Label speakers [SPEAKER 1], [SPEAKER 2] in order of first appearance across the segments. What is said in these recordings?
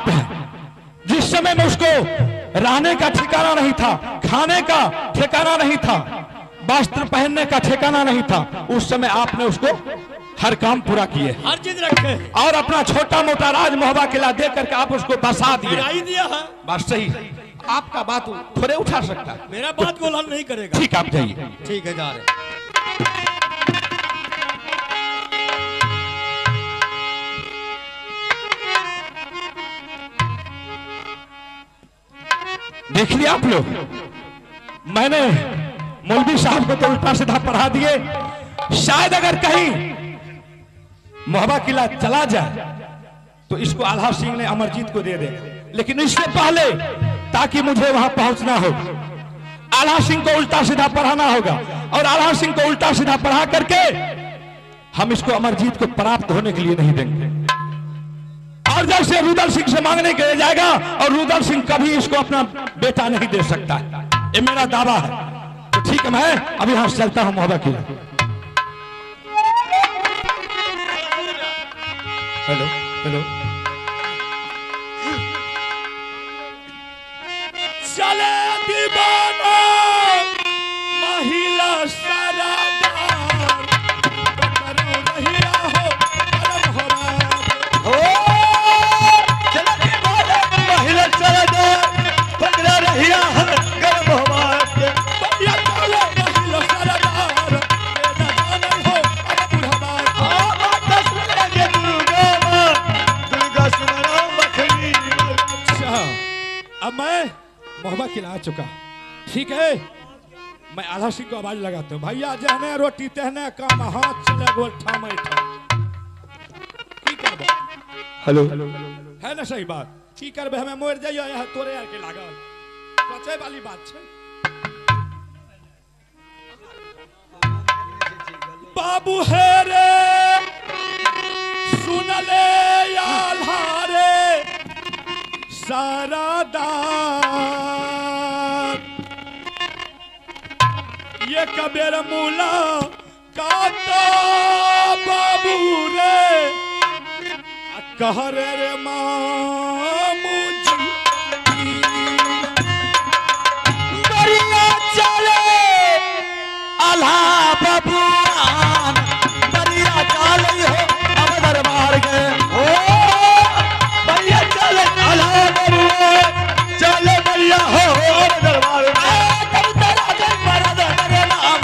[SPEAKER 1] आप हैं। जिस समय में उसको रहने का ठिकाना नहीं था, खाने का ठिकाना नहीं था, वस्त्र पहनने का ठिकाना नहीं था, उस समय आपने उसको हर काम पूरा किए,
[SPEAKER 2] हर चीज रखे
[SPEAKER 1] और अपना छोटा मोटा राज मोहबा किला दे करके आप उसको बसा दिए।
[SPEAKER 2] दिया है।
[SPEAKER 1] बात सही, आपका बात थोड़े उठा सकता है,
[SPEAKER 2] मेरा बात को लाल नहीं करेगा।
[SPEAKER 1] ठीक, आप जाइए।
[SPEAKER 2] ठीक है, जा रहे।
[SPEAKER 1] देख लिया आप लोग, मैंने मौलवी साहब को तो उल्टा सीधा पढ़ा दिए। शायद अगर कहीं मोहबा किला चला जाए तो इसको आल्हा सिंह ने अमरजीत को दे देगा, लेकिन इससे पहले ताकि मुझे वहां पहुंचना होगा, आल्हा सिंह को उल्टा सीधा पढ़ाना होगा और आल्हा सिंह को उल्टा सीधा पढ़ा करके हम इसको अमरजीत को प्राप्त होने के लिए नहीं देंगे। और जैसे रुदल सिंह से मांगने के लिए जाएगा और रुदल सिंह कभी इसको अपना बेटा नहीं दे सकता, ये मेरा दावा है। तो ठीक है, मैं अभी यहां से चलता हूं मोहबा किला। हेलो हेलो,
[SPEAKER 2] चले दीवाना महिला सरादार पकड़ो रहिया हो परम हो।
[SPEAKER 3] चले दीवाना महिला सरादार पकड़ा रहिया हो गर्म हवा के।
[SPEAKER 2] भैया चले महिला सरादार मेरा जान हो अब बुढ़वा।
[SPEAKER 3] माता सुना के दुर्गा मां, दुर्गा सुना मखनी।
[SPEAKER 2] अच्छा, अब मैं मोहबा किला आ चुका। ठीक है, मैं आल्हा सिंह को आवाज लगाता हूँ, भैया जहने रोटी तहने काम हाथ चले गोल ठाम की करबे।
[SPEAKER 3] हेलो
[SPEAKER 2] है ना सही बात? की करबे, हमें मर जाइयो यहाँ तोरे यार के लागल सोचे वाली बात छे। बाबू हे रे सुन ले आल्हा रे सारादार, ये कबीर मूला काता बाबू रे कह रे रे मामू जी।
[SPEAKER 3] बरिया चले आल्हा बबुआन, बरिया चले हो अब दरबार के। हो बरिया चले आल्हा बबुआन, चले बरिया हो अब दरबार के। तब तेरा जय मरद मेरे नाम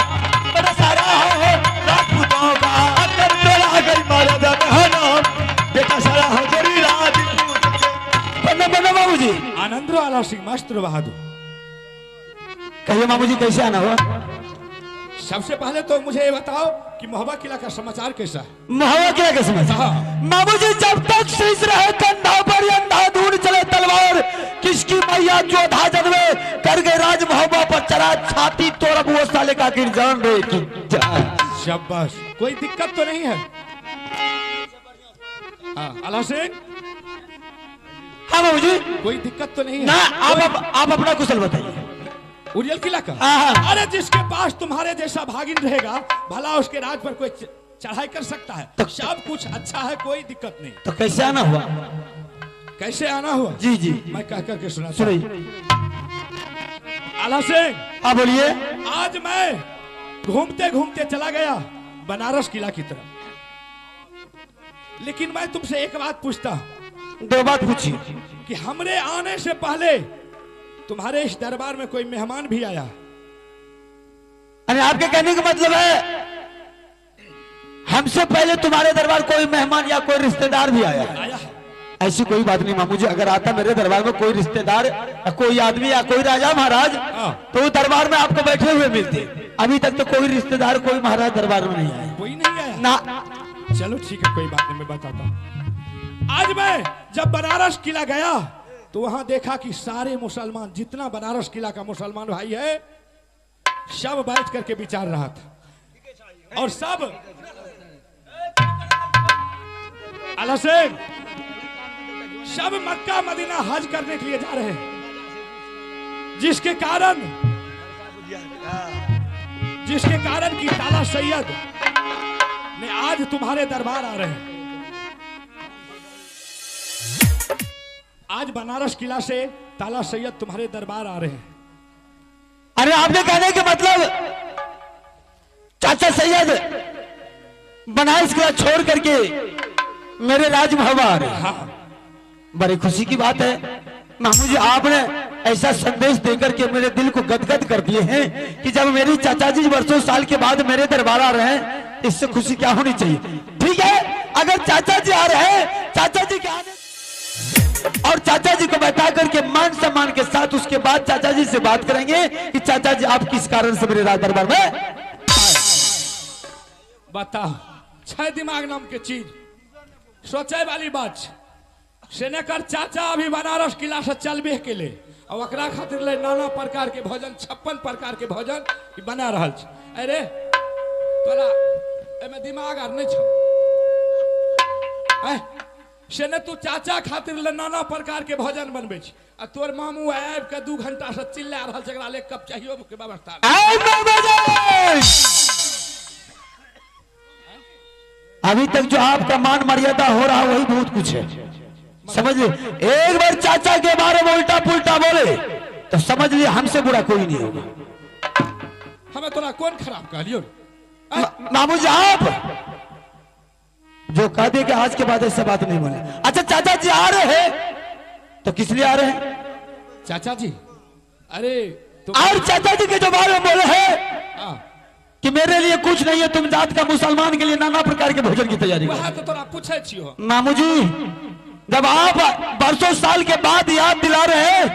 [SPEAKER 3] बड़ा सारा हो राजपूतों का। तब तेरा गई मरद मेरा नाम बेटा सारा हो जोड़ी राजपूत। बनो बनो बाबूजी।
[SPEAKER 2] आनंद रो आल्हा सिंह मास्टर बहादुर।
[SPEAKER 3] कहिए मामू जी, कैसे आना हुआ?
[SPEAKER 2] सबसे पहले तो मुझे ये बताओ कि मोहबा किला का समाचार कैसा है?
[SPEAKER 3] मोहबा किला का समाचार?
[SPEAKER 2] हाँ।
[SPEAKER 3] मामू जी, जब तक शीश रहे कंधा पर अंधा धूल चले तलवार, किसकी मैया जोधा जदवे कर गए राज मोहबा पर चला छाती तोड़ वो साले का गिर जान रे की जान।
[SPEAKER 2] शाबाश, कोई दिक्कत तो नहीं है? हाँ आल्हा सिंह।
[SPEAKER 3] हाँ मामू जी,
[SPEAKER 2] कोई दिक्कत तो नहीं है
[SPEAKER 3] ना? आप अपना कुशल बताइए।
[SPEAKER 2] उरियल किला का? अरे जिसके पास तुम्हारे जैसा भागिन रहेगा भला उसके राज पर कोई चढ़ाई कर सकता है। तो सब कुछ अच्छा है, कोई दिक्कत नहीं।
[SPEAKER 3] तो कैसे आना हुआ?
[SPEAKER 2] कैसे आना हुआ?
[SPEAKER 3] जी जी,
[SPEAKER 2] मैं कह करके सुना।
[SPEAKER 3] सुनाइए।
[SPEAKER 2] आल्हा सिंह।
[SPEAKER 3] हाँ बोलिए।
[SPEAKER 2] आज मैं घूमते घूमते चला गया बनारस किला की तरफ, लेकिन मैं तुमसे एक बात पूछता हूँ।
[SPEAKER 3] दो बात पूछिए।
[SPEAKER 2] कि हमरे आने से पहले तुम्हारे इस दरबार में कोई मेहमान भी आया?
[SPEAKER 3] अरे आपके कहने का मतलब है हमसे पहले तुम्हारे दरबार कोई मेहमान या कोई रिश्तेदार भी आया?
[SPEAKER 2] आया है।
[SPEAKER 3] ऐसी कोई बात नहीं मामू जी, अगर आता मेरे दरबार में कोई रिश्तेदार, कोई आदमी या कोई राजा महाराज, तो दरबार में आपको बैठे हुए मिलते। अभी तक तो कोई रिश्तेदार कोई महाराज दरबार में नहीं आया।
[SPEAKER 2] कोई नहीं आया
[SPEAKER 3] ना?
[SPEAKER 2] चलो ठीक है, कोई बात नहीं, मैं बताता हूँ। आज मैं जब बनारस किला गया तो वहां देखा कि सारे मुसलमान, जितना बनारस किला का मुसलमान भाई है, सब बैठ करके विचार रहा था और सब आल्हा सिंह सब मक्का मदीना हज करने के लिए जा रहे हैं, जिसके कारण की ताला सैयद ने आज तुम्हारे दरबार आ रहे हैं। आज आज बनारस किला से ताला सैयद तुम्हारे दरबार आ रहे हैं।
[SPEAKER 3] अरे आपने कहने के मतलब चाचा सैयद बनारस किला छोड़ करके मेरे राज महोबा आ रहे हैं।
[SPEAKER 2] हाँ।
[SPEAKER 3] बड़ी खुशी की बात है मामू जी, आपने ऐसा संदेश देकर के मेरे दिल को गदगद कर दिए हैं कि जब मेरी चाचा जी वर्षों साल के बाद मेरे दरबार आ रहे हैं, इससे खुशी क्या होनी चाहिए। ठीक है, अगर चाचा जी आ रहे हैं, चाचा जी के आने और चाचा जी को बैठा करके मान सम्मान के साथ उसके बाद चाचा जी से बात करेंगे कि चाचा जी आप किस कारण से मेरे राज दरबार में।
[SPEAKER 2] बताओ, छह दिमाग नाम के चीज सोचे वाली बात। सेनेकर चाचा अभी बनारस किला से चल बे के ले और ओकरा खातिर ले नाना प्रकार के भोजन, 56 प्रकार के भोजन बना रहल छै। अरे तोरा एमे दिमाग आर नहीं छौ। सेने तू चाचा खातिर ले नाना प्रकार के भोजन बनबै छी आ तोर मामू आबि के 2 घंटा से चिल्ला रहल छै, एकरा ले कप चाहियो के व्यवस्था।
[SPEAKER 3] अभी तक जो आपका मान मर्यादा हो रहा वही बहुत कुछ है, समझ ली। एक बार चाचा के बारे में उल्टा पुल्टा बोले तो समझ लीजिए हमसे बुरा कोई नहीं होगा।
[SPEAKER 2] हमें तोरा कौन खराब कहलियो
[SPEAKER 3] मामू जी? आप जो कह दे कि आज के बाद ऐसा बात नहीं बोले। अच्छा चाचा जी आ रहे हैं तो किस लिए आ रहे हैं
[SPEAKER 2] चाचा जी? अरे तो
[SPEAKER 3] और चाचा जी के जो बारे में बोले हैं कि मेरे लिए कुछ नहीं है, तुम जात का मुसलमान के लिए नाना प्रकार के भोजन की तैयारी।
[SPEAKER 2] तो तोरा पूछे छियो
[SPEAKER 3] मामू जी, जब आप बरसों साल के बाद याद दिला रहे हैं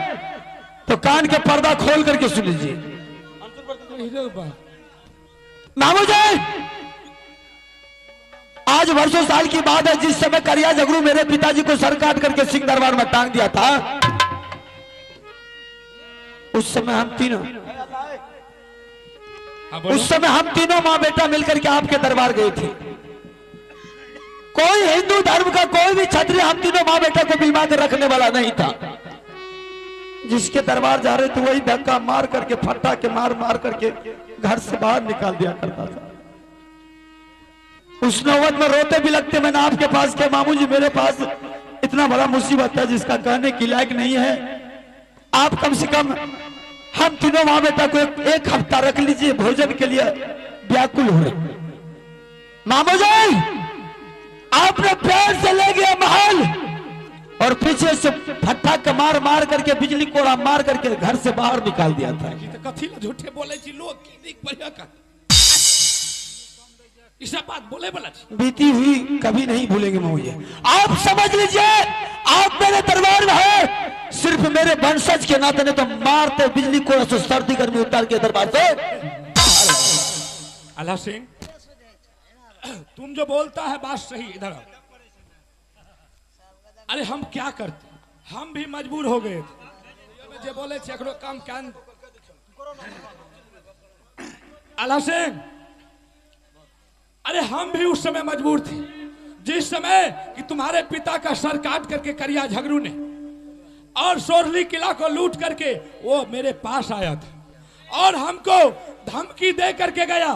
[SPEAKER 3] तो कान के पर्दा खोल करके सुन लीजिए। मामू जी आज वर्षों साल की बात है, जिस समय करिया झगड़ू मेरे पिताजी को सर काट करके सिंह दरबार में टांग दिया था, उस समय हम तीनों माँ बेटा मिलकर के आपके दरबार गए थे। कोई हिंदू धर्म का कोई भी क्षत्रिय हम तीनों माँ बेटा को बीमा कर रखने वाला नहीं था। जिसके दरबार जा रहे थे वही धक्का मार करके, फट्टा के मार मार करके घर से बाहर निकाल दिया करता था। उस नौबत में रोते भी लगते मैंने आपके पास के मामू जी मेरे पास इतना बड़ा मुसीबत है जिसका कहने की लायक नहीं है, आप कम से कम हम तीनों माँ बेटा को एक हफ्ता रख लीजिए, भोजन के लिए व्याकुल हो रहे। मामू जी आपने प्यार से ले गया महल और पीछे से फट्टा के मार मार करके, बिजली कोड़ा मार करके घर से बाहर निकाल दिया था।
[SPEAKER 2] कथी ला झूठे बोले छी लोग की बढ़िया का इस बात बोले वाला छी।
[SPEAKER 3] बीती हुई कभी नहीं भूलेंगे मामू जी। आप समझ लीजिए आप मेरे दरबार में है, सिर्फ मेरे वंशज के नाते ने तो मारते बिजली कोड़ा से सर्दी गर्मी उतार के दरबार से।
[SPEAKER 2] अल्लाह सिंह तुम जो बोलता है बात सही, इधर आओ। अरे हम क्या करते, हम भी मजबूर हो गए थे। जे बोले छे एकरो काम कान। अल्लाह सिंह अरे हम भी उस समय मजबूर थे जिस समय कि तुम्हारे पिता का सर काट करके करिया झगड़ू ने और सोरली किला को लूट करके वो मेरे पास आया था और हमको धमकी दे करके गया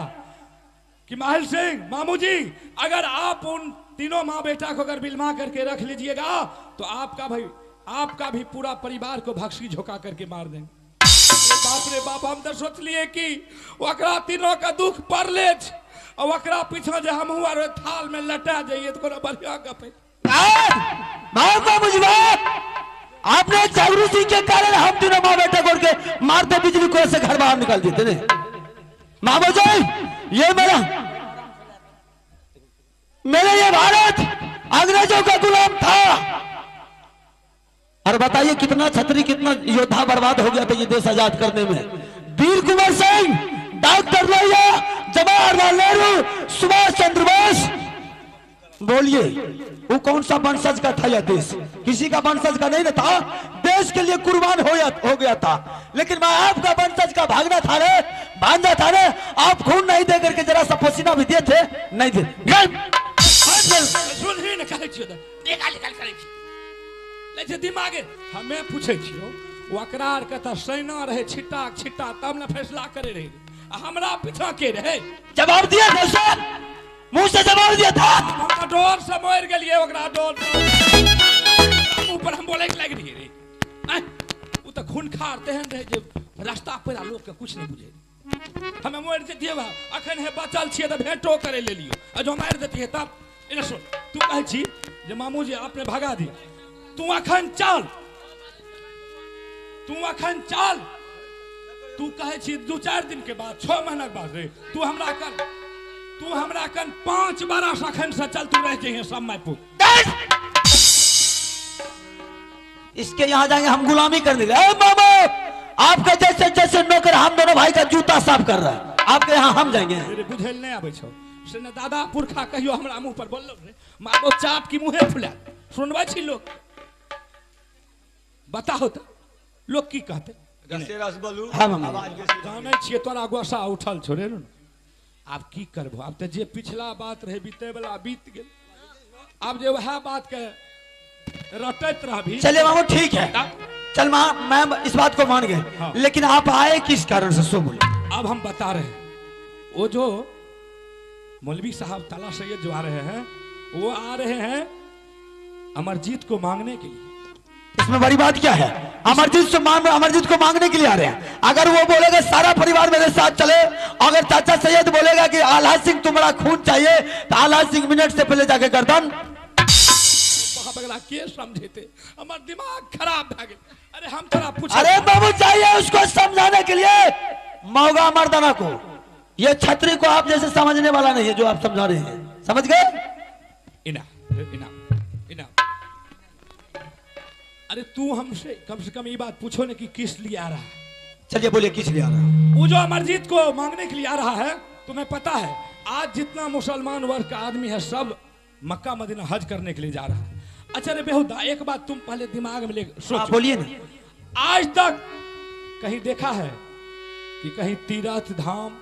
[SPEAKER 2] कि माहिल सिंह मामू जी अगर आप उन तीनों माँ बेटा को अगर बिलमा करके रख लीजिएगा तो आपका भाई आपका भी पूरा परिवार को भक्षी झोंका करके मार देंगे। बाप रे बाप, हम तो सोच लिए कि वकरा तीनों का दुख पर ले और वकरा पीछा जो हम हुआ थाल में लटा जाइए तो कोनो बढ़िया गप है।
[SPEAKER 3] आपने झगड़ू सिंह के कारण हम तीनों माँ बेटा को के मारते बिजली को ऐसे घर बाहर निकाल देते थे। मामू जी ये मेरा मेरे ये भारत अंग्रेजों का गुलाम था और बताइए कितना छत्री कितना योद्धा बर्बाद हो गया था ये देश आजाद करने में। वीर कुंवर सिंह, डॉक्टर लोहिया, जवाहरलाल नेहरू, सुभाष चंद्र बोस, बोलिए वो कौन सा वंशज का था? यह देश किसी का वंशज का नहीं ना था, देश के लिए कुर्बान हो गया था। लेकिन मैं आपका वंशज का भागना था रे, भांजा था रे, आप खून नहीं दे करके जरा सा पसीना भी दिए थे नहीं थे।
[SPEAKER 2] दिमागे हमें पूछे छियो वकरार के त सेना रहे छिट्टा छिट्टा तब न फैसला करे रहे, हमरा पीछा के रहे।
[SPEAKER 3] जवाब दिया था सर, मुंह से जवाब दिया था।
[SPEAKER 2] हम डोर से मर गेलिए ओकरा डोर मुंह पर हम बोले के लागि रहियै रे। आँय, ओ तऽ खूनखार तेहन रहै जे रास्ता पेरा लोकके कुछ नहि बुझै। हमे मरि जतियै बा, अखन हे बचल छियै तऽ भेंटो करे लेलियो, आ जो मारि देतियै तब। एने सुन, तू कहै छी जे मामूजी आपने भगा दिया, तू अखन चल, तू अखन चल, तू कहै छी 2-4 दिन के बाद, 6 महीना के बाद रे, तू हमरा कन, तू हमरा कन 5 बरस अखन से चल, तू रह जइहे सब my पुत।
[SPEAKER 3] इसके यहाँ जाएंगे हम गुलामी करने। ए मामा, आपका जैसे जैसे नौकर हम दोनों भाई का जूता साफ कर रहा है, आपके यहाँ हम जाएंगे।
[SPEAKER 2] रे बुझल नहीं आबै छौ से ने दादा पुरखा कहियो हमरा मुंह पर बोललो रे, मारबो चाप की मुंहे फुला सुनबै छी लोग। बताहो त लोग की कहते?
[SPEAKER 4] रसे रस बोलू।
[SPEAKER 3] हाँ मामा।
[SPEAKER 2] जानै छियै तोरा गोसा उठल छौ रे, आब की करबो? आब त जे पिछला बात रहे बीते वाला बीत गेल, आब जे वएह बात के रटैत रहबी।
[SPEAKER 3] चलिए मामू ठीक है, चल माँ मैं इस बात को मान गए।
[SPEAKER 2] हाँ।
[SPEAKER 3] लेकिन आप आए किस कारण से सो बोले?
[SPEAKER 2] अब हम बता रहे हैं, वो जो मौलवी साहब ताला सैयद जो आ रहे हैं, वो आ रहे हैं अमरजीत को मांगने के लिए।
[SPEAKER 3] इसमें बड़ी बात क्या है? अमरजीत से मांग, अमरजीत को मांगने के लिए आ रहे हैं। अगर वो बोलेगा सारा परिवार मेरे साथ चले, अगर चाचा सैयद बोलेगा कि आल्हा सिंह तुम्हारा खून चाहिए, तो आल्हा सिंह मिनट से पहले जाके गर्दन
[SPEAKER 2] के समझेते, हमार दिमाग खराब भा गेल। अरे हम तोरा पूछ,
[SPEAKER 3] अरे बाबू चाहिए उसको समझाने के लिए मौगा मर्दाना को, ये छतरी को आप जैसे समझने वाला नहीं है जो आप समझा रहे हैं, समझ गए?
[SPEAKER 2] इना इना इना, अरे तू हमसे कम से कम ये बात पूछो ना कि किस लिए आ रहा है।
[SPEAKER 3] चलिए बोलिए किस लिए आ रहा है?
[SPEAKER 2] वो जो अमरजीत को मांगने के लिए आ रहा है, तुम्हें पता है आज जितना मुसलमान वर्ग का आदमी है सब मक्का मदीना हज करने के लिए जा रहा है। अच्छा रे बेहुदा, एक बात तुम पहले दिमाग में ले सोचो।
[SPEAKER 3] बोलिए ना।
[SPEAKER 2] आज तक कहीं देखा है कि कहीं तीर्थ धाम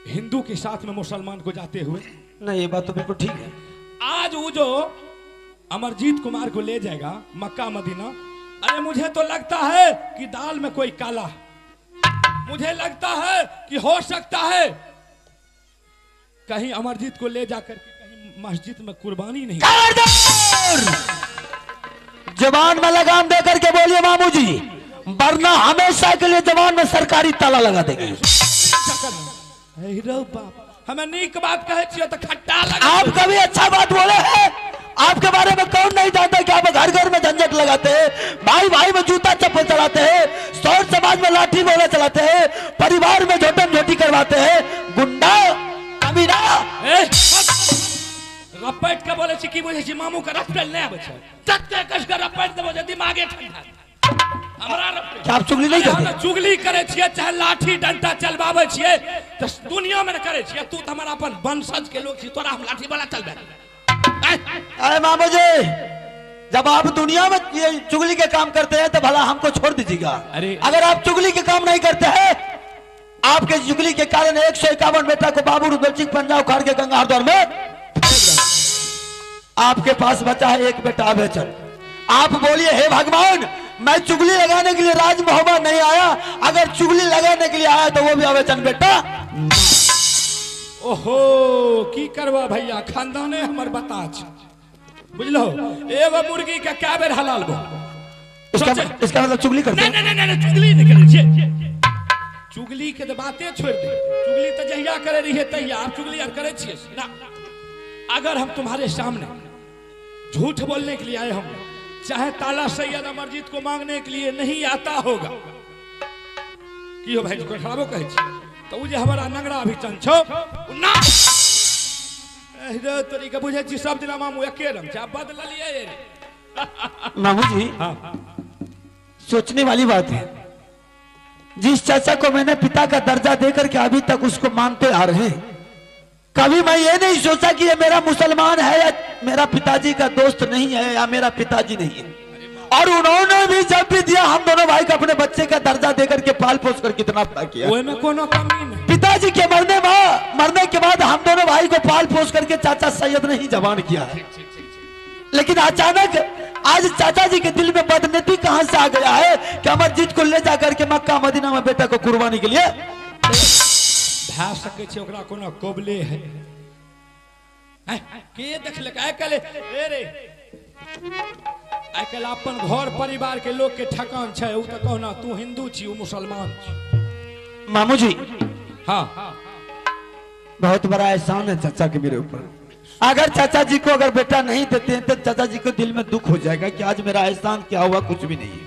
[SPEAKER 2] हिंदू के साथ में मुसलमान को जाते हुए?
[SPEAKER 3] नहीं, ये बात तो बिल्कुल ठीक है।
[SPEAKER 2] आज वो जो अमरजीत कुमार को ले जाएगा मक्का मदीना, अरे मुझे तो लगता है कि दाल में कोई काला, मुझे लगता है कि हो सकता है कहीं अमरजीत को ले जाकर के कहीं मस्जिद में कुर्बानी नहीं।
[SPEAKER 3] जबान में लगाम दे करके बोलिए मामू जी, वरना हमेशा के लिए जबान में सरकारी ताला लगा देंगे।
[SPEAKER 2] हमें नीक बात कहे छियै तो खट्टा लगा।
[SPEAKER 3] आप कभी अच्छा बात बोले हैं? आपके बारे में कौन नहीं जानता कि आप घर घर में झंझट लगाते हैं, भाई भाई में जूता चप्पल चलाते हैं, सौर समाज में लाठी बोला चलाते हैं, परिवार में झोटम झोटी करवाते हैं, गुंडा कमीना।
[SPEAKER 2] रपट के बोले छी की बुझै छी मामू के रपटल नहि आबै छै, तत्ते कस के रपट देबो जे दिमागे ठंडा। हमरा रपट
[SPEAKER 3] क्या आप चुगली नहीं करते?
[SPEAKER 2] हम चुगली करे छियै चाहे लाठी डंडा चलबाबै छियै त दुनिया में न करे छियै। तू त हमरा अपन वंशज के लोग छी, तोरा हम लाठी वाला चलबे।
[SPEAKER 3] अरे मामू जी, जब आप दुनिया में ये चुगली के काम करते हैं तो भला हमको छोड़ दीजिएगा।
[SPEAKER 2] अरे
[SPEAKER 3] अगर आप चुगली के काम नहीं करते हैं, आपके चुगली के कारण 151 बेटा को बाबू रुद्र सिंह पंजाब उखाड़ के गंगा हरिद्वार में, आपके पास बचा है एक बेटा अभयचंद। आप बोलिए हे भगवान, मैं चुगली लगाने के लिए राजमहोबा नहीं आया, अगर चुगली लगाने के लिए आया तो वो भी अभयचंद बेटा।
[SPEAKER 2] ओहो की करवा भैया, खानदाने हमर बता छ बुझलो, एगो मुर्गी के कै बेर हलाल भो।
[SPEAKER 3] इसका मतलब चुगली करते?
[SPEAKER 2] नहीं नहीं नहीं, चुगली नहीं करे छियै। चुगली के तो बातें छोड़ दे, चुगली तो जहिया करे रहिए तहिया, आप चुगली और करे छियै ना। अगर हम तुम्हारे सामने झूठ बोलने के लिए आए हम, चाहे ताला सैयद अमरजीत को मांगने के लिए नहीं आता होगा की हो भाई कोई खराबो कहे छी तो उ जे हमारा नंगड़ा अभी चंद छौ ना रे तोरी के बुझै छी सब दिना मामू एके रंग छै, बदललियै रे
[SPEAKER 3] मामू जी।
[SPEAKER 2] हां
[SPEAKER 3] सोचने वाली बात है, जिस चाचा को मैंने पिता का दर्जा देकर के अभी तक उसको मानते आ रहे हैं, कभी मैं ये नहीं सोचा कि ये मेरा मुसलमान है या मेरा पिताजी का दोस्त नहीं है या मेरा पिताजी नहीं है। और उन्होंने भी जब भी दिया हम दोनों भाई को अपने बच्चे का दर्जा देकर के पाल पोस कर कितना बड़ा किया।
[SPEAKER 2] ओए में कोनो कमी नहीं।
[SPEAKER 3] पिताजी के मरने के बाद हम दोनों भाई को पाल पोस करके चाचा सैयद ने ही जवान किया है। लेकिन अचानक आज चाचा जी के दिल में बदनीति कहां से आ गया है कि अमरजीत को ले जाकर के मक्का मदीना में बेटा को कुर्बानी के लिए
[SPEAKER 2] भए सकै छै ओकरा कोनो कोबले है के देखलक आइ काल्हि। ए रे आइ काल्हि अपन घर परिवार के लोग के ठकान छै, उ त कहना तू हिंदू छी, उ मुसलमान छी।
[SPEAKER 3] मामू जी
[SPEAKER 2] हाँ,
[SPEAKER 3] बहुत बड़ा एहसान है चाचा के मेरे ऊपर। अगर चाचा जी को अगर बेटा नहीं देते हैं तो चाचा जी को दिल में दुख हो जाएगा कि आज मेरा एहसान क्या हुआ, कुछ भी नहीं है।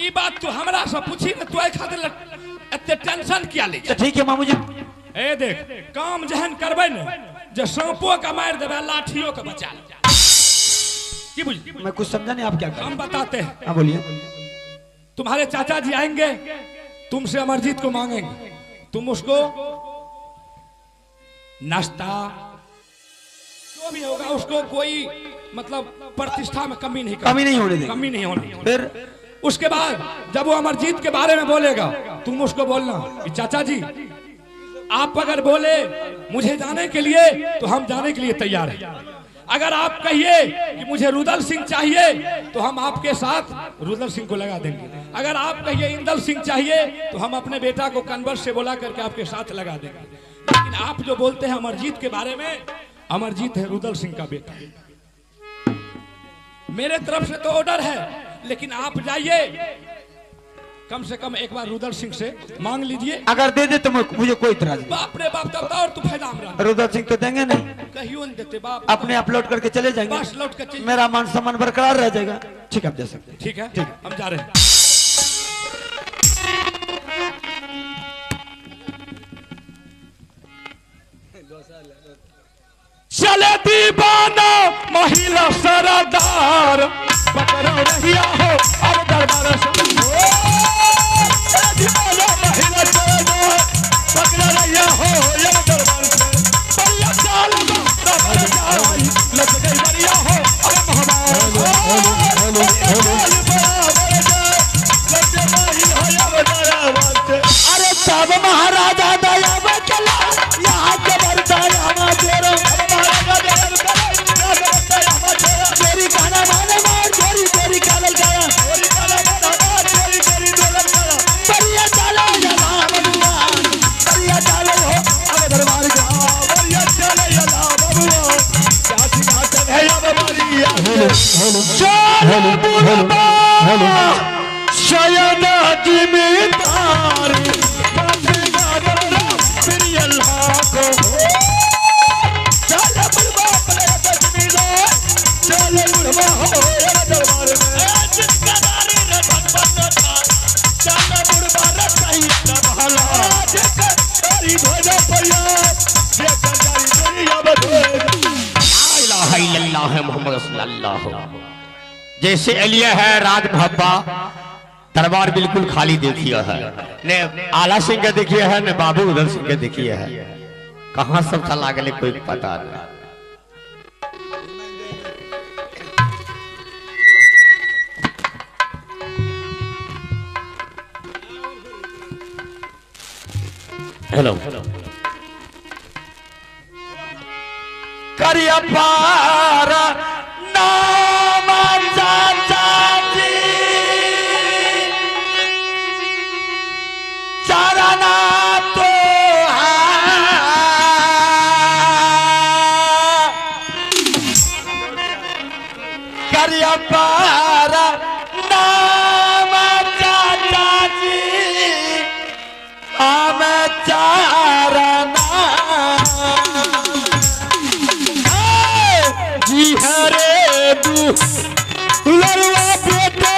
[SPEAKER 2] ये बात तू हमरा से पूछी ना, तू खातिर एते टेंशन किया ले।
[SPEAKER 3] तो ठीक है मामू जी।
[SPEAKER 2] ए देख, काम जहन करबै ने जे सांपो के मार देबै, लाठियों के बचा ले। की बुझ?
[SPEAKER 3] मैं कुछ समझा नहीं, आप क्या कर?
[SPEAKER 2] हम बताते हैं।
[SPEAKER 3] हाँ बोलिए।
[SPEAKER 2] तुम्हारे चाचा जी आएंगे, तुमसे अमरजीत को मांगेंगे, तुम उसको नाश्ता जो भी होगा उसको कोई मतलब प्रतिष्ठा में कमी नहीं,
[SPEAKER 3] कमी नहीं होने देंगे,
[SPEAKER 2] कमी नहीं होने।
[SPEAKER 3] फिर
[SPEAKER 2] उसके बाद जब वो अमरजीत के बारे में बोलेगा, तुम उसको बोलना कि चाचा जी आप अगर बोले मुझे जाने के लिए तो हम जाने के लिए तैयार हैं। अगर आप कहिए कि मुझे रुदल सिंह चाहिए तो हम आपके साथ रुदल सिंह को लगा देंगे। अगर आप कहिए इंदल सिंह चाहिए तो हम अपने बेटा को कन्वर से बोला करके आपके साथ लगा देंगे। लेकिन आप जो बोलते हैं अमरजीत के बारे में, अमरजीत है रुदल सिंह का बेटा। मेरे तरफ से तो ऑर्डर है, लेकिन आप जाइए कम से कम एक बार रुदल सिंह से मांग लीजिए।
[SPEAKER 3] अगर दे दे तो मुझे कोई इतराज नहीं।
[SPEAKER 2] बाप रे बाप, तब और तू फायदा हमरा।
[SPEAKER 3] रुदल सिंह तो देंगे नहीं,
[SPEAKER 2] कहियो नहीं देते बाप।
[SPEAKER 3] अपने आप लौट करके चले जाएंगे,
[SPEAKER 2] बस लौट के चले।
[SPEAKER 3] मेरा मान सम्मान बरकरार रह जाएगा। ठीक है, आप जा सकते हैं।
[SPEAKER 2] ठीक है,
[SPEAKER 3] ठीक है,
[SPEAKER 2] हम जा रहे हैं। चले दीवाना महिला सरदार, पकड़ो रहिया हो अब दरबार से। दीवाना महिला सरदार, पकड़ो रहिया हो अब दरबार से। बढ़िया चाल दरबार जाई, लग गई बढ़िया हो अब महामार।
[SPEAKER 3] अरे सब महाराजा दया बचला, यहाँ जबर दया तेरा। चोरी गाना माने मार, चोरी चोरी कालल गाना, चोरी काला मार, चोरी चोरी डोलल गाना। बढ़िया चालो या बबुआ, बढ़िया चालो हो अब दरबार का।
[SPEAKER 1] बढ़िया चालो या बबुआ, क्या सिंहासन है या बबरिया।
[SPEAKER 3] चलो बुलबा शयन जिम्मेदार, फिर अल्लाह को।
[SPEAKER 1] चलो बुलबा अपने जिम्मेदार, चलो बुलबा हो या दरबार में। जिसका दारी रे भगवान था, चलो बुलबा रे सही संभाला। जिसका दारी ध्वजा परिया, जिसका दारी दुनिया बदले।
[SPEAKER 4] ला इलाहा इल्लल्लाह मोहम्मद सल्लल्लाहु। जैसे एलिया है राज मोहब्बा, दरबार बिल्कुल खाली देखिए है, ने आला सिंह के देखिए है, ने बाबू उधर सिंह के देखिए है। कहाँ सब चला गए कोई पता नहीं। हेलो
[SPEAKER 3] करिया पारा नाम चाचा जी, चरना तो करिया पारा नाम चाचा जी, हम चारना
[SPEAKER 1] जी हरे दू लड़वा बेटा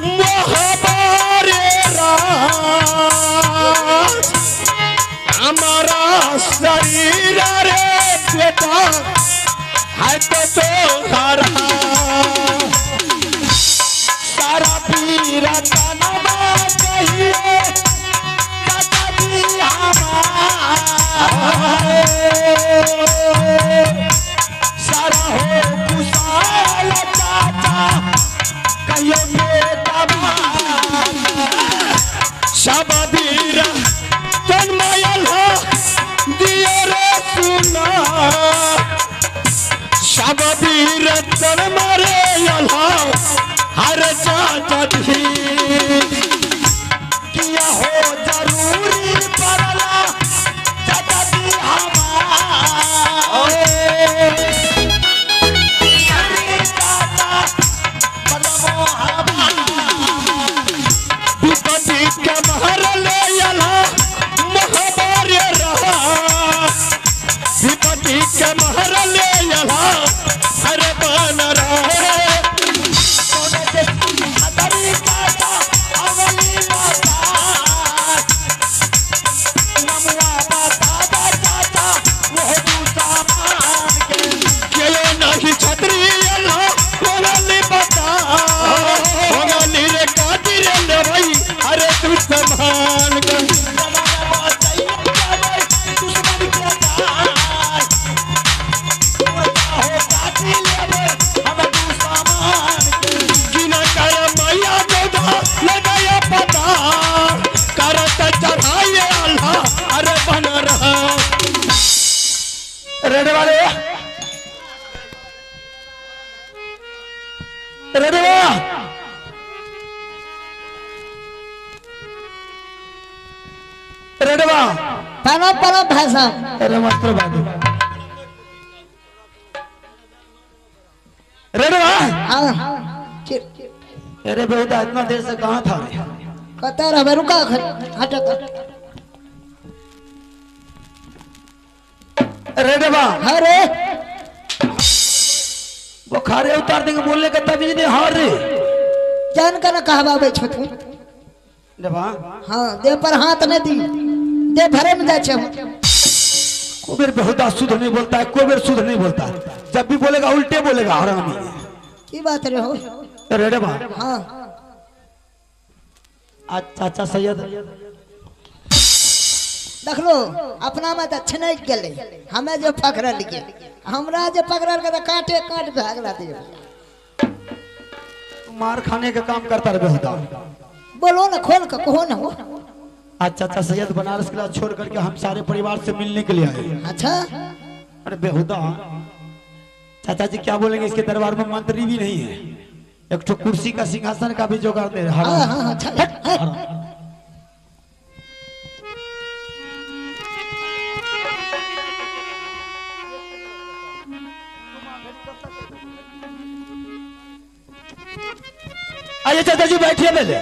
[SPEAKER 1] मोहबारे राज, हमारा शरीर रे बेटा है तो तोहरा।
[SPEAKER 3] सारा पीरा तनमा कहिए चाचा जी हमारे, सारा हो कुशाल चाचा कहिए बेटा
[SPEAKER 1] शबदीरा तन्मयल हो दियो रे सुना। शबदीरा तन्मरे अल्लाह हर चाचा जी,
[SPEAKER 3] किया हो जरूरी पड़ला चाचा जी हमारे। चाचा रेडवा रेडवा
[SPEAKER 5] प्रणाम प्रणाम भाई साहब।
[SPEAKER 3] अरे मास्टर बाबू रेडवा।
[SPEAKER 5] हाँ
[SPEAKER 3] अरे बेटा इतना देर से कहाँ था रे?
[SPEAKER 5] कतऽ रहबै, रुका हट।
[SPEAKER 3] रेडवा
[SPEAKER 5] अरे
[SPEAKER 3] बुखारे उतार देंगे बोलने का तमीज नहीं। हाँ रे
[SPEAKER 5] जान कर न कहबाबै छथुन।
[SPEAKER 3] रेडवा
[SPEAKER 5] हाँ देह पर हाथ नहीं दी, देह भरे में जाइ छै।
[SPEAKER 3] कोबेर बहुत शुद्ध नहीं बोलता है, कोबेर शुद्ध नहीं बोलता है, जब भी बोलेगा उल्टे बोलेगा हरामी।
[SPEAKER 5] की बात रे हो?
[SPEAKER 3] रेडवा
[SPEAKER 5] हाँ
[SPEAKER 3] आज चाचा सैयद
[SPEAKER 5] देखलो अपना में तऽ छनकि गेलै, हमे जे पकड़लियै, हमरा जे पकड़ल तऽ काटे काट भागला दियो।
[SPEAKER 3] मार खाने का काम करता रहे बेहुदा।
[SPEAKER 5] बोलो ना खोल के कहो ना हो।
[SPEAKER 3] आज चाचा सैयद बनारस किला छोड़ करके हम सारे परिवार से मिलने के लिए आए।
[SPEAKER 5] अच्छा।
[SPEAKER 3] अरे बेहुदा चाचा जी क्या बोलेंगे, इसके दरबार में मंत्री भी नहीं है, एक तो कुर्सी का सिंहासन का भी जुगाड़ नहीं।
[SPEAKER 5] हाँ हाँ अच्छा।
[SPEAKER 3] आइए चाचा जी बैठिए पहले।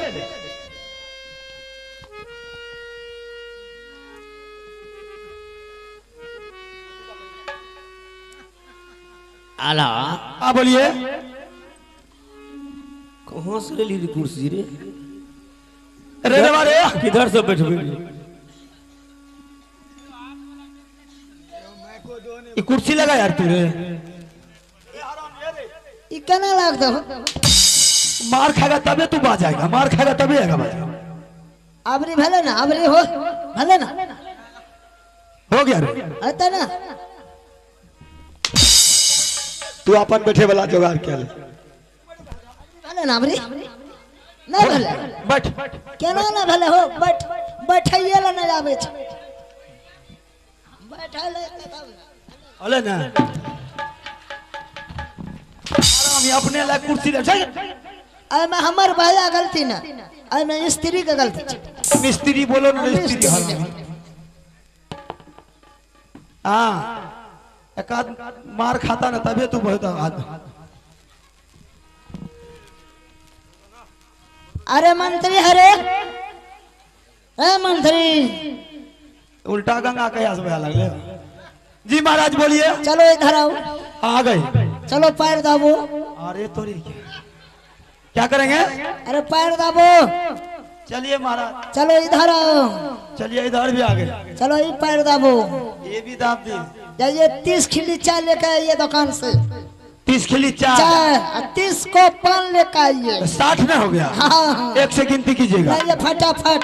[SPEAKER 4] आला
[SPEAKER 3] आप बोलिए।
[SPEAKER 4] कहाँ से ले ली कुर्सी रे?
[SPEAKER 3] रे रे
[SPEAKER 4] किधर से बैठबे?
[SPEAKER 3] ये कुर्सी लगा यार तू रे।
[SPEAKER 5] ई केना लागत?
[SPEAKER 3] मार खाएगा तबे तू बाज आएगा, मार खाएगा तबे आएगा बाज।
[SPEAKER 5] आबरी भले ना, आबरी हो भले ना,
[SPEAKER 3] हो गया रे
[SPEAKER 5] आता ना।
[SPEAKER 3] तू अपन बैठे वाला जुगाड़ क्या ले
[SPEAKER 5] भले ना, आबरी ना भले
[SPEAKER 3] बैठ
[SPEAKER 5] केना ना भले हो बैठ, बैठैये ला ना आबै छै, बैठै ले
[SPEAKER 3] भले ना। आराम अपने ला कुर्सी ले।
[SPEAKER 5] एमे हमर भैया गलती ना, एमे स्त्री के गलती छै।
[SPEAKER 3] मिस्त्री बोलो ना, मिस्त्री। हाँ एक आध मार खाता ना तबे तू बहुत आदमी।
[SPEAKER 5] अरे मंत्री, अरे ए मंत्री,
[SPEAKER 3] उल्टा गंगा कयास बहा लगले। जी महाराज बोलिए।
[SPEAKER 5] चलो इधर आओ।
[SPEAKER 3] आ गए।
[SPEAKER 5] चलो पैर दाबो।
[SPEAKER 3] अरे तोरी क्या करेंगे?
[SPEAKER 5] अरे पैर दाबो।
[SPEAKER 3] चलिए महाराज।
[SPEAKER 5] चलो इधर आओ।
[SPEAKER 3] चलिए इधर भी आ गए।
[SPEAKER 5] चलो ये पैर दाबो।
[SPEAKER 3] ये भी दाब दी।
[SPEAKER 5] जाइए 30 खिली चाय लेकर आइए दुकान से।
[SPEAKER 3] 30 खिली चाय,
[SPEAKER 5] 30 को पान लेकर आइए।
[SPEAKER 3] 60 ना हो गया।
[SPEAKER 5] हाँ हाँ।
[SPEAKER 3] एक से गिनती कीजिएगा।
[SPEAKER 5] नहीं फटाफट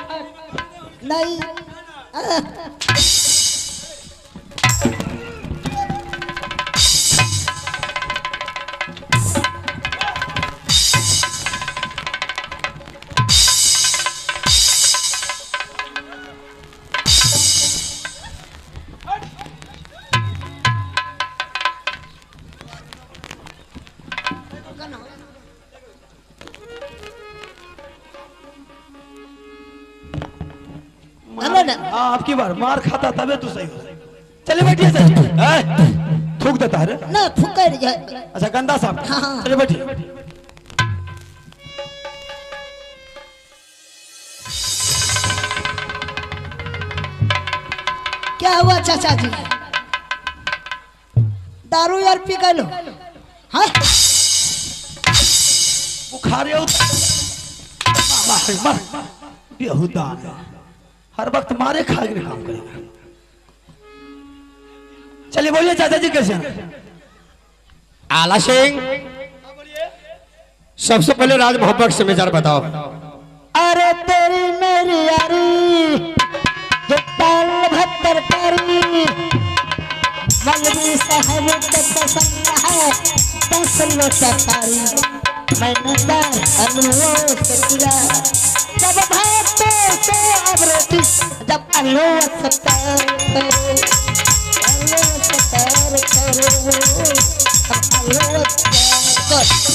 [SPEAKER 5] नहीं।
[SPEAKER 3] हाँ आपकी बार मार खाता तबे तू सही हो। चलिए बैठिए सर। थूक देता है
[SPEAKER 5] ना, फूक है।
[SPEAKER 3] अच्छा गंदा साहब।
[SPEAKER 5] हाँ।
[SPEAKER 3] चलिए बैठिए।
[SPEAKER 5] क्या हुआ चाचा जी? दारू यार पी गए लो? हाँ
[SPEAKER 3] बुखारे मार बेहुदा हर वक्त मारे खा के काम करेगा। चलिए बोलिए चाचा जी कैसे हैं?
[SPEAKER 4] आला सिंह सबसे पहले राज मोहब्बत समाचार बताओ।
[SPEAKER 5] अरे तेरी मेरी यारी जो ताल भत्तर करी, मौलवी साहब को पसंद है 10 लोटा तारी, मैंने दाल हलवा से किया जब भात से अब रोटी, जब हलवा से तार करो, हलवा से तार करो, अब हलवा से।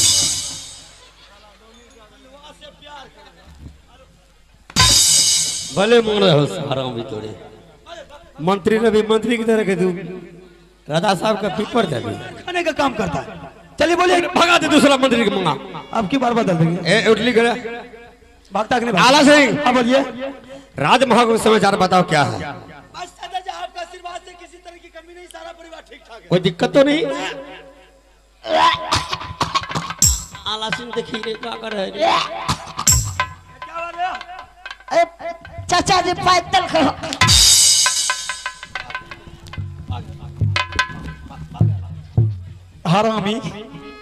[SPEAKER 4] भले मोन रहो हरामी तोरे। मंत्री ने भी मंत्री की तरह के तू राजा साहब का पीपर जाबी
[SPEAKER 3] खाने का काम करता है। चलिए बोलिए,
[SPEAKER 4] भगा दे दूसरा मंत्री के मंगा।
[SPEAKER 3] अब की बार बदल देंगे।
[SPEAKER 4] ए उठली करे
[SPEAKER 3] भागता कि नहीं?
[SPEAKER 4] आला सिंह।
[SPEAKER 3] हाँ बोलिए।
[SPEAKER 4] राजमहल समाचार बताओ क्या है?
[SPEAKER 3] बस चाचा जी आपका आशीर्वाद से किसी तरह की कमी नहीं, सारा परिवार ठीक ठाक है,
[SPEAKER 4] कोई दिक्कत तो नहीं? आला सिंह देखी रे क्या कर रहे रे?
[SPEAKER 5] ए चाचा जी पैदल करो।
[SPEAKER 3] हरामी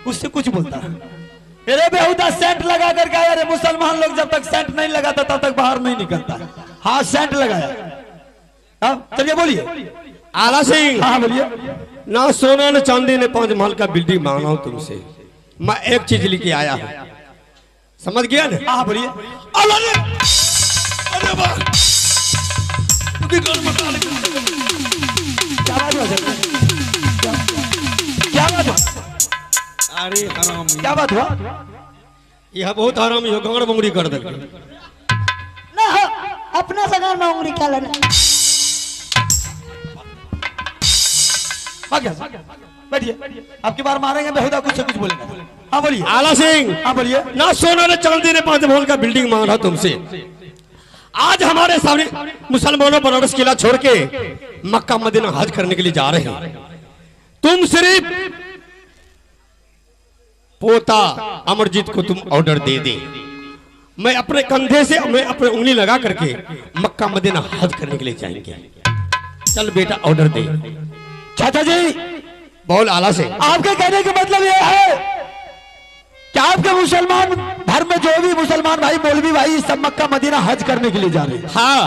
[SPEAKER 3] उससे कुछ बोलता है। अरे बेहुदा सेंट लगा करके आया रे। मुसलमान लोग जब तक सेंट नहीं लगाता तब तक बाहर नहीं निकलता। हाँ सेंट लगाया। हाँ चलिए बोलिए।
[SPEAKER 4] आला सिंह।
[SPEAKER 3] हाँ बोलिए।
[SPEAKER 4] ना सोना न चांदी ने 5 महल का बिल्डिंग मांगा हूं तुमसे, मैं एक चीज लेके आया हूं, समझ गया ना?
[SPEAKER 3] हाँ बोलिए।
[SPEAKER 1] अरे वाह,
[SPEAKER 3] क्या बात हुआ? क्या बात हुआ?
[SPEAKER 4] अरे हरामी
[SPEAKER 3] क्या बात हुआ?
[SPEAKER 4] यह बहुत हरामी हो, गंगड़ बंगड़ी कर दे
[SPEAKER 5] ना हो, अपना सगान में उंगली का लेना।
[SPEAKER 3] बैठिए, आपकी बार मारेंगे बेहुदा कुछ से कुछ बोलेगा। हाँ बोलिए।
[SPEAKER 4] आला सिंह।
[SPEAKER 3] हाँ बोलिए।
[SPEAKER 4] ना सोना ने चांदी ने 5 महल का बिल्डिंग मांग रहा तुमसे। आज हमारे सामने मुसलमानों बनारस किला छोड़ के मक्का मदीना हज करने के लिए जा रहे हैं। तुम सिर्फ पोता अमरजीत को तुम ऑर्डर दे दे, मैं अपने कंधे से मैं अपने उंगली लगा करके मक्का मदीना हज करने के लिए जाएंगे। चल बेटा ऑर्डर दे।
[SPEAKER 3] चाचा जी
[SPEAKER 4] बोल। आला से
[SPEAKER 3] आपके कहने का मतलब यह है कि आपके मुसलमान धर्म में जो भी मुसलमान भाई मौलवी भाई सब मक्का मदीना हज करने के लिए जा रहे हैं।
[SPEAKER 4] हाँ,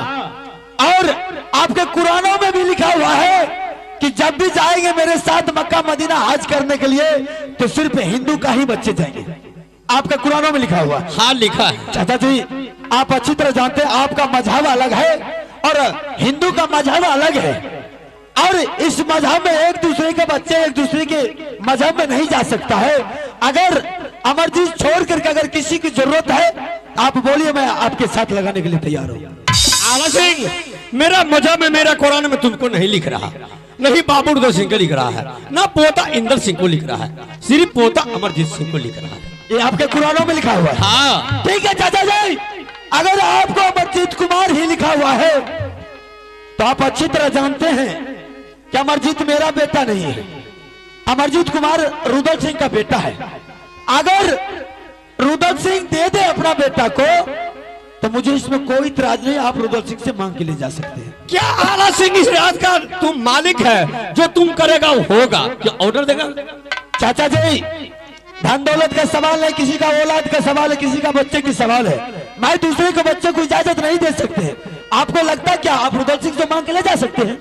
[SPEAKER 3] और आपके कुरानों में भी लिखा हुआ है कि जब भी जाएंगे मेरे साथ मक्का मदीना हज करने के लिए तो सिर्फ हिंदू का ही बच्चे जाएंगे। आपका कुरानों में लिखा हुआ है।
[SPEAKER 4] हाँ लिखा है।
[SPEAKER 3] चाचा जी आप अच्छी तरह जानते हैं आपका मजहब अलग है और हिंदू का मजहब अलग है, और इस मजहब में एक दूसरे के बच्चे एक दूसरे के मजहब में नहीं जा सकता है। अगर अमरजीत छोड़ करके अगर किसी की जरूरत है आप बोलिए, मैं आपके साथ लगाने के लिए तैयार हूँ।
[SPEAKER 4] आला सिंह मेरा मजहब में मेरा कुरान में तुमको नहीं लिख रहा, नहीं बाबू उदय सिंह को लिख रहा है, ना पोता इंदर सिंह को लिख रहा है, सिर्फ पोता अमरजीत सिंह को लिख रहा है।
[SPEAKER 3] ये आपके कुरानों में लिखा हुआ है।
[SPEAKER 4] हाँ
[SPEAKER 3] ठीक है चाचा जी, अगर आपको अमरजीत कुमार ही लिखा हुआ है तो आप अच्छी तरह जानते हैं कि अमरजीत मेरा बेटा नहीं है, अमरजीत कुमार रुदल सिंह का बेटा है। अगर रुदल सिंह दे दे अपना बेटा को तो मुझे इसमें कोई इतराज नहीं, आप रुदल सिंह से मांग के ले जा सकते हैं।
[SPEAKER 4] क्या आला सिंह इस राज का तुम मालिक है, जो तुम करेगा वो होगा, क्या ऑर्डर देगा?
[SPEAKER 3] चाचा जी धन दौलत का सवाल है, किसी का औलाद का सवाल है, किसी का बच्चे की सवाल है। मैं दूसरे के बच्चे को इजाजत नहीं दे सकते। आपको लगता क्या आप रुदल सिंह से मांग के ले जा सकते हैं?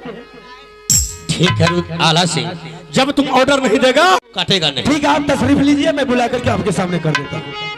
[SPEAKER 4] ठीक है आला सिंह, जब तुम ऑर्डर नहीं देगा काटेगा नहीं।
[SPEAKER 3] ठीक है आप तशरीफ लीजिए, मैं बुला करके आपके सामने कर देता हूँ।